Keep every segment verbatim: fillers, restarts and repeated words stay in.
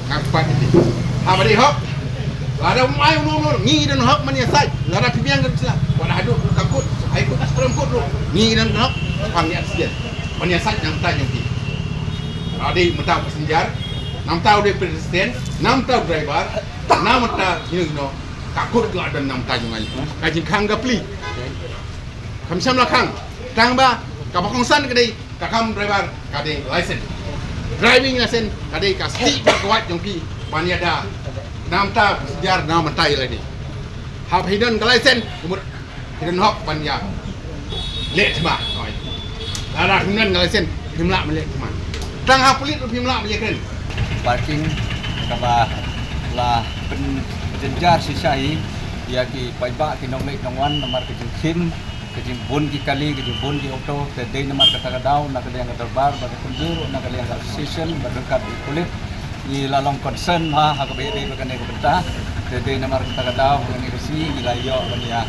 Ngam pat iti. Haba dei hok. Lada um ai uno uno ngi don hok ban ïasaid. Lada phi biang ka sla. Wat haduh ka kut, High Court, Supreme Court ruh. Ngi don hok. Pang ïa sien. Ban ïasaid nangta jong ki. Lada dei mynta passenger, nangta u dei pedestrian, nangta u driver, nangta hino hino. Ka kut la don nangta jong ngi. Ka jingkhang ka pli. Kam shym la khang. Tang ba kaba kongsan ka dei ka kam driver ka dei license. Driving license ka dei ka stick ba ka wad jong phi ban ïada. Nangta passenger nangta ïa lade. Haba phi don ka license, ka mut phi don hok ban ïa leh thma. Oi. Lada phim don ka license, phim lah ban leh thma. Tang ha pulit ruh phim lah ban ïakren. Parking kaba la pynjynjar shisha hi ïa ki paidbah ki nongleit nongwan namar ka jingkhim, ka jingbun ki kali, ka jingbun ki auto. Te dei namar kata ka daw na ka liang ka dorbar bad ka kynjur na ka liang ka association bad ryngkat ki pulit ngi la long concern ha, ha kaba ïadei bad kane ka bynta. Te dei namar kata ka daw kane ka sngi ngi la ïoh ban ïa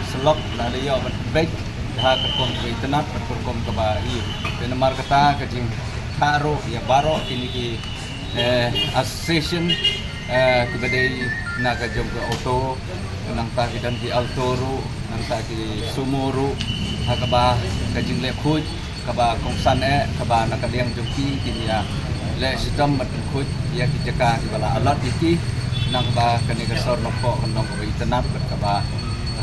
slok, la ïoh ban beit ha ka rukom kaba itynnad, ka rukom kaba ïa. Te namar kata ka jingkha ruh ïa baroh kine ki eh, association, eh, kiba dei na ka jong ka auto, nangta ki don ki Alto ruh, nangta ki Sumo ruh, ha kaba ka jingleh khuid kaba kongsan eh, kaba na ka liang jong ki kin ïa leh shitom bad khuid ïa ki jaka kiba la allot ïa ki, nangba kane ka sor Nongpoh kan long kaba itynnad bad kaba,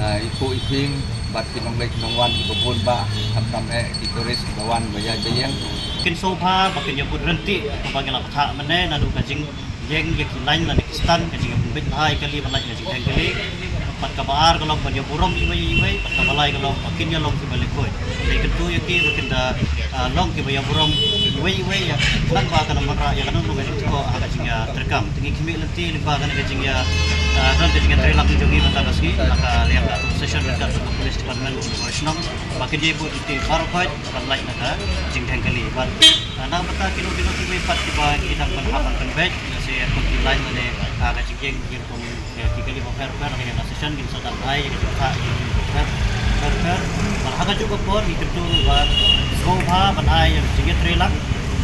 eh, ipuh iping bad ki nongleit nongwan kiba bun bah, khamtam eh ki tourist kiba wan ba ïaid ba ïeng. Kin sngewbha ba kin ïa bud ryntih kumba ngi la bthah mynne naduh ka jingïeng ïa ki lain lane ki stand, ka jingïapynbeit bha ïa kali ban lait ka jingdheng kali. Bad kaba ar ka long ban ïaburom iwei ïa iwei, bad kaba lai ka long ba kin ïa long kiba leh khuid. Dei kyntu ïa ki ba kin da, ah, long kiba ïaburom iwei ïa iwei ïa khnang ba kan wanrah ïa ka nongnong ka jingthoh ha ka jingïatreikam. Te ngi khmih lynti lyngba kane ka jingïa, ah, don ka jingïatreilang jong ngi mynta ka sngi na ka liang ka association ryngkat bad ka police department bad ka shnong ba kin ïa bud lynti baroh khoit ban lait na ka jingdheng kali. Bad, ah, na ka bynta kino kino kiwei pat kiba ki dang ban hap ban pynbeit, lehse kum ki lain lane, ah, ka jingïeng ki rukom, eh, ki kali bapher bapher, ka jingïasession kin sa dang ai ïa ka jingthoh ïa ki bapher bapher. Bad ha kajuh ka por ngi kyntu ruh ba sngewbha ban ai ïa ka jingïatreilang.